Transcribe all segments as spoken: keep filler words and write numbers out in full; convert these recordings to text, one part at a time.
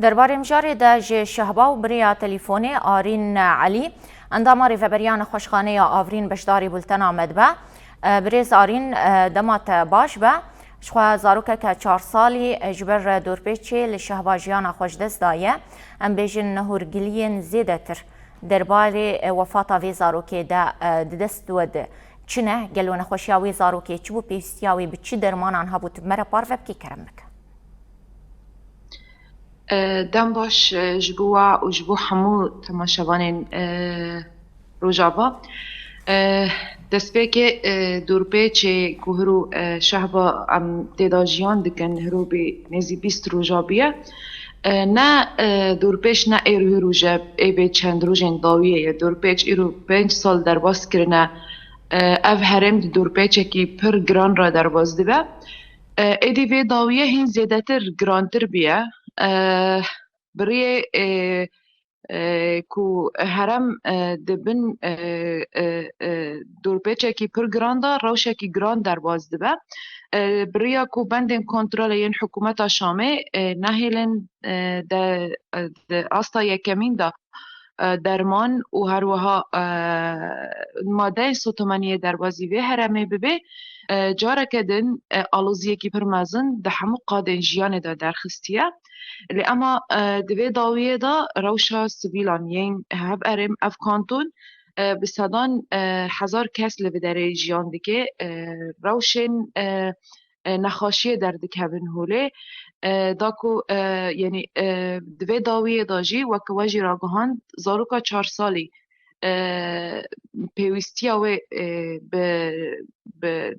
Derbarê mijarê de ji Şehba û bi rêya telîfonê Arîn Elî, endama Rêveberiya Nexweşxaneya Avrîn beşdarî bultena me dibe. E, Birêz Arîn, e, dema te baş be. Ji xwe zarokeke çar salî, e, ji ber dorpêçê li Şehba jiyana xwe ji dest daye. Em bêjin nehûrgiliyên zêdetir derbarê, e, wefata vê zarokê de, e, di dest we de çi ne? Gelo nexweşiya wê zarokê çi bû? Pêwîstiya wê bi çi dermanan hebû? Tu bi me re parve bikî, kerem bike. E, dem baş, e, ji bo we û ji bo hemû temaşevanên, e, Rojava. E, destpêkê, e, dorpêçê ku hiro, e, Şehba em tê de jiyan dikin, hiro bê nêzî bîst roja bûye. E, ne, e, dorpêç ne êro hiro je, ê bê çend rojên dawiyê ye. Dorpêç îro pênc sal derbas kirine. E, ev herêm di dorpêçekî pir giran re derbas dibe. E, êdî vê dawiyê hîn zêdetir girantir bûye. E, bi riyê, e, e, ku herêm, e, di bin, e, e, e, dorpêçekî pir giran de rewşekî giran derbas dibe. E, bi riya ku bendên kontrolê yên hikûmeta Şamê, e, nehêlin, e, de, e, di asta yekemîn de, e, derman û her wiha, e, madeyên sotomaniyê derbazî vê herêmê bibe, e, careke din, e, aloziyekî pir mezin di hemû qadên jiyanê de derxistiye. Lê ema, e, di vê dawiyê de rewşa sivîlan yên hev erêm ev kanton, e, bi sedan, e, hezar kes li vê derê jiyan dike, e, rewşên, e, e, nexweşiyê derdikevin holê. E, da ku, e, yanî, e, di vê dawiyê de jî weke we jî ragihand, zaroka çar salî, e, pêwîstiya wê, e, bi, bi,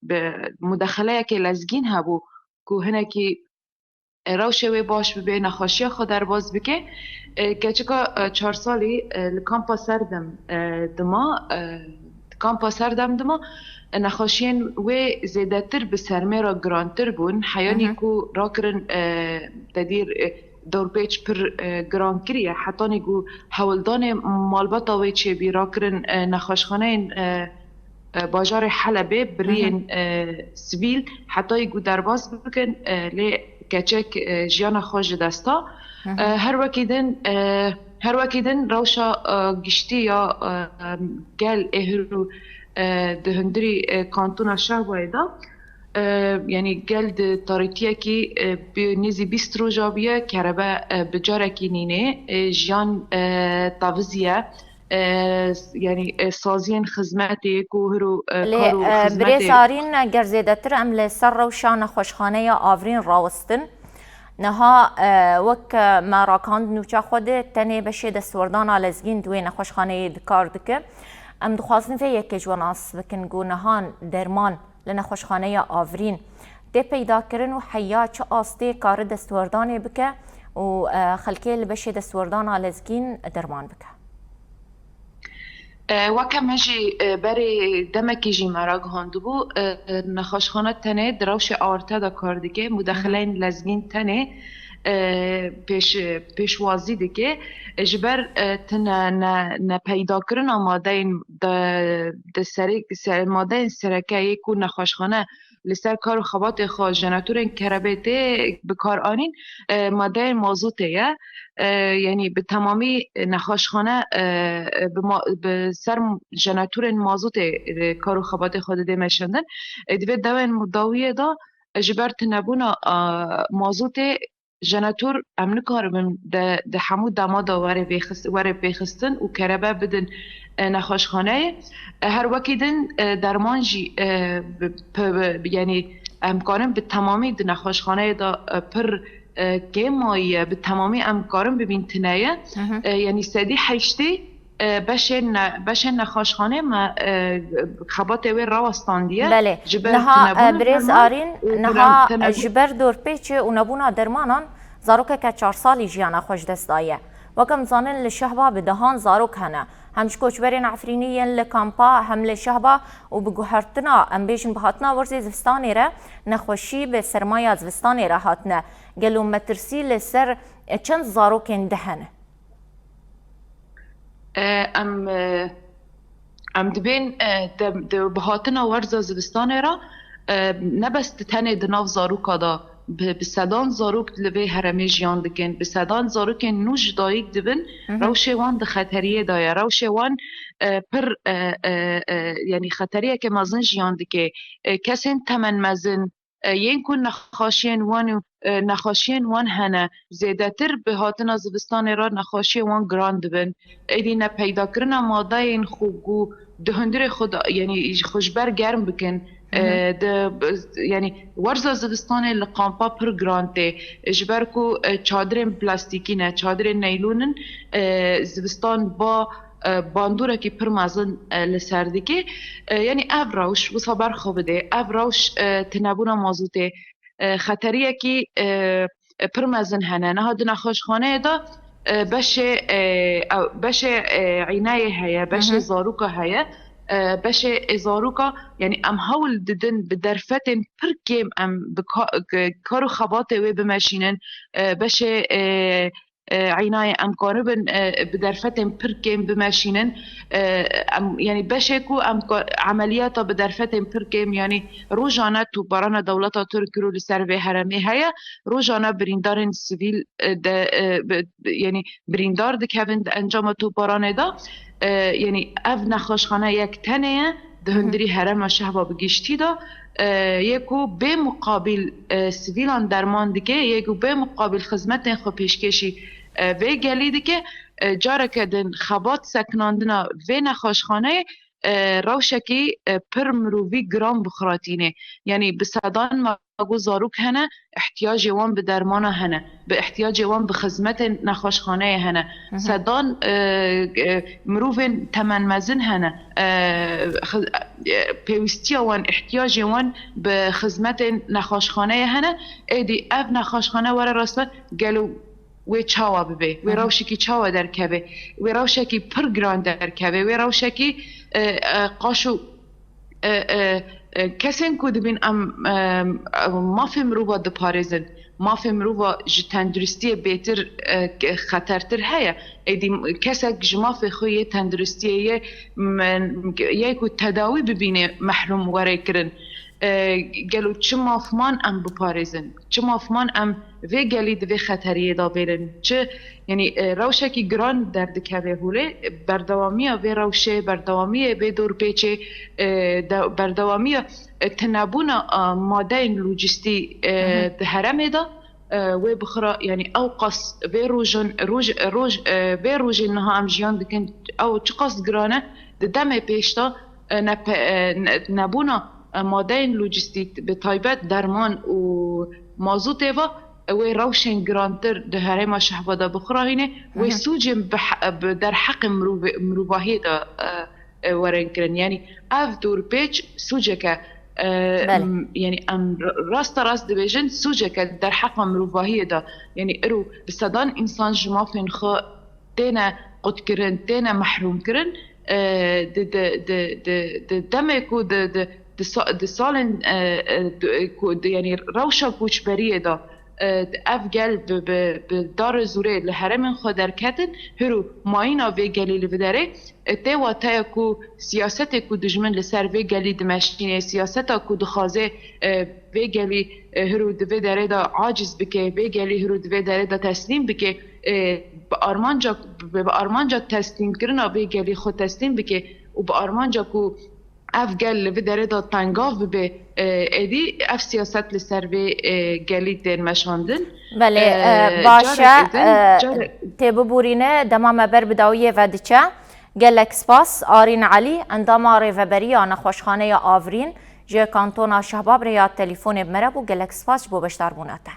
bi mudexeleyekê lezgîn hebû ku hinekî, e, rewşê wê baş bibe, nexweşiya xwe derbas bike. E, keçika, e, çar salî, e, li kampa Serdem, e, dima, e, kampa Serdem dima, e, nexweşiyên wê zêdetir bi sermê re girantir bûn. Heyanî Hı hı. ku rakirin, e, te dîr, e, dorpêç pir, e, giran kiriye. Hetanî ku hewldanê malbata wê çêbî, rakirin, e, nexweşxaneyên, e, e, bajarê Helebê biriyên, Hı hı. e, sivîl hetayî ku derbas bikin, e, lê keçek, e, jiyana xwe ji dest da. Hı hı. E, her wekî din, e, her wekî din rewşa, e, giştî ya, e, gel ê hiro, e, di hundirî, e, kantona Şehbayê de, e, yanî gel di tarîtiyekî, e, bi nêzî bîst roja bûye, kerebe, e, bi carekî nîne, e, jiyan, e, taviziye. E, s-, yanî, e, saziyên xizmetê ku hiro, e, Lê, kar û e, xizmetê Birêz Arîn, ger zêdetir em li ser rewşa nexweşxaneya Avrîn rawestin. Niha, e, wek, e, me rakand nûça xwe de tenê beşê destwerdana lezgîn di wê nexweşxaneyê di kar dike. Em dixwazin vê yekê ji we nas bikin ku niha derman li nexweşxaneya Avrîn tê peydakirin û heya çi astê kare destwerdanê bike û, e, xelkê li beşê destwerdana lezgîn derman bike? E, weke me jî, e, berê demekî jî me ragihandibû, e, e, nexweşxane tenê di rewşê awarte de kar dike, mudexileyên lezgîn tenê, e, pêş-, pêşwazî dike. E, ji ber, e, tine ne, ne peydakirina madeyên de, de serê-, se-, madeyên sereke yê ku nexweşxane li ser kar û xebatê xwe jenetorên kerebê tê bi kar anîn, e, madeyên mazotê ye. E, yanî bi temamî nexweşxane, e, e, bi ma-, bi ser jenetorên mazotê, e, kar û xebatê xwe dide meşandin. E, di vê dewên dawiyê de, e, ji ber tunebûna, e, mazotê jenetor em nikaribin de, di hemû dema de were vêxist-, were pêxistin û kerebe bidin, e, nexweşxaneyê. E, her wekî din, e, derman jî, e, bi, bi, bi, yanî em karin bi temamî di nexweşxaneyê de, e, pir, e, kêm mayiye, bi temamî em karin bibîn tune ye. Hı hı. E, yanî sedî heştê, e, beşên ne-, beşên nexweşxanê me, e, xebatê wê rawestandiye. Belê. Ji ber Niha, e, tunebûna Birêz derman Arîn, û niha, tune-, e, ji ber dorpêçê û nebûna dermanan zarokeke çar salî jiyana xwe ji dest daye. Wek em zanin li Şehba bi dehan zarok hene. Hem ji koçberên Efrînî yên li kampa, hem li Şehba û bi guhertina, em bêjin bi hatina werzê zivistanê re, nexweşî bi sermaya zivistanê re hatine. Gelo metirsî li ser, e, çend zarokên di hene? E, em, e, em dibên, e, de, de, bi hatina werza zivistanê re, e, ne bes di tenê di nav zaroka de, Bi, bi sedan zarok li vê herêmê jiyan dikin, bi sedan zarokên nû ji dayik dibin, Hı hı. rewşê wan di xeteriyê de ye. Rewşê wan, e, pir, e, e, e, yanî xeteriyeke mezin jiyan dike. E, kesên temenmezin, e, yên ku nexweşiyên wan û, e, nexweşiyên wan hene, zêdetir bi hatina zivistanê re nexweşiyê wan giran dibin. Êdî nepeydakirina madeyên xwe ku di hundirê xwe de, yanî xwe ji ber germ bikin, Hı hı. e, di, yanî werza zivistanê li kampa pir giran tê. Ji ber ku, e, çadirên plastîkî ne, çadirên neylon in, e, zivistan ba, e, bandûrekî pir mezin, e, li ser dike. E, yanî ev rewş wisa ber xwe bide. Ev rewş, e, tunebûna mazotê, e, xeteriyekî, e, e, pir mezin hene. Niha di nexweşxaneyê de, e, beşê, e, ew, beşê, e, înayê heye, Hı beşê hı. zaroka heye. E, beşê, e, zaroka, yanî em hewl didin bi derfetên pir kêm em bi ka-, k-, kar û xebatê wê bimeşînin. E, beşê, e, e, înayê em karibin, e, bi derfetên pir kêm bimeşînin. E, em, yanî beşê ku em ka-, emeliyata bi derfetên pir kêm, yanî rojane topbarana dewleta Tirk kiro li ser vê herêmê heye, rojane birîndarên sivîl, e, de, e, bi, yanî birîndar dikevin di encama topbaranê de. E, yanî ev nexweşxane yek tenê ye, di Hı hı. hundirî herêma Şehba bi giştî de, e, yê ku bê muqabil, e, sivîlan derman dike, yê ku bê muqabil xizmetên xwe pêşkêşî, e, vê gelî dike. E, careke din xebat sekinandina vê nexweşxaneyê, e, rewşekî, e, pir mirovî giran bi xwe re tîne. Yanî bi sedan me got zarok hene, ihtiyacê wan bi dermana hene, bi ihtiyacê wan bi xizmetên nexweşxaneyê hene. Hı hı. Sedan, e, e, mirovên temenmezin hene. E, xi-, e, pêwîstiya wan, ihtiyacê wan bi xizmetên nexweşxaneyê hene. Êdî ev nexweşxane were rastbe, gelo wê çawa bibe, wê Hı hı. rewşekî çawa derkeve, wê rewşekî pir giran derkeve, wê rewşekî, e, e, qaş û, e, e, e, kesên ku dibîn em, e, e, mafê mirova diparêzin, mafê mirova ji tenduristiyê bêtir, e, ke-, xetertir heye. Êdî kesek ji mafê xwe yê tenduristiyê yê, m-, yê ku tedawî bibîne mehrûm were kirin. E, gelo çi mafman em biparêzin? Çi mafman em vê gelî di vê xeteriyê de bêrin? Çi, yanî, e, rewşekî giran derdikeve holê, berdewamiya vê rewşê, berdewamiyê vê dorpêçê, e, de, berdewamiya, e, tunebûna, e, madeyên lojîstî, e, Hı hı. di herêmê de, e, wê bi xwe re, yanî ew qas vê rojan, roj, roj, e, vê rojên niha em jiyan dikin, ew çiqas giran e, di demê pêş de, e, nepe-, e, ne-, nebûna, e, madeyên lojîstîk, bi taybet derman û mazotê ve, e, wê rewşên girantir di herêma Şehba de bi xwe re hîne, wê Hı hı. sûcên bi he-, bi derheqê mirove-, mirovahiyê de, e, e, werin kirin. Yanî ev dorpêç sûceke, e, Belê. m-, yanî em r-, rasta rast dibêjin, sûceke derheqa mirovahiyê de. Yanî îro bi sedan însan ji mafên xwe têne qutkirin, têne mehrûmkirin. E, di, di, di, di, di demê ku di, di, di sa-, di salên, e, e, di, ku di, yanî rewşa koçberiyê de, e, ev gel bi, bi, bi darê zûrê li herêmên xwe derketin, hiro mayîna vê gelê li vê derê, e, tê wateya ku siyasetê ku dijmin li ser vê gelî dimeşîne, siyaseta ku dixwaze, e, vê gelî, e, hiro di vê derê de aciz bike, vê gelî hiro di vê derê de teslîm bike, e, bi armanca, bi, bi armanca teslîmkirina vê gelî xwe teslîm bike û bi armanca ku ev gel li vê derê de tengav bibe, e, êdî ev siyaset li ser vê, e, gelî tên meşandin. Belê, E, e, baş e, careke din, e, carek- tê biborîne, dema me ber bi dawiyê ve diçe. Gelek spas, Arîn Elî, endama Rêveberiya Nexweşxaneya Avrîn ji Kantona Şehba bi rêya telîfonê bi me re bû. Gelek spas ji bo beşdarbûna te.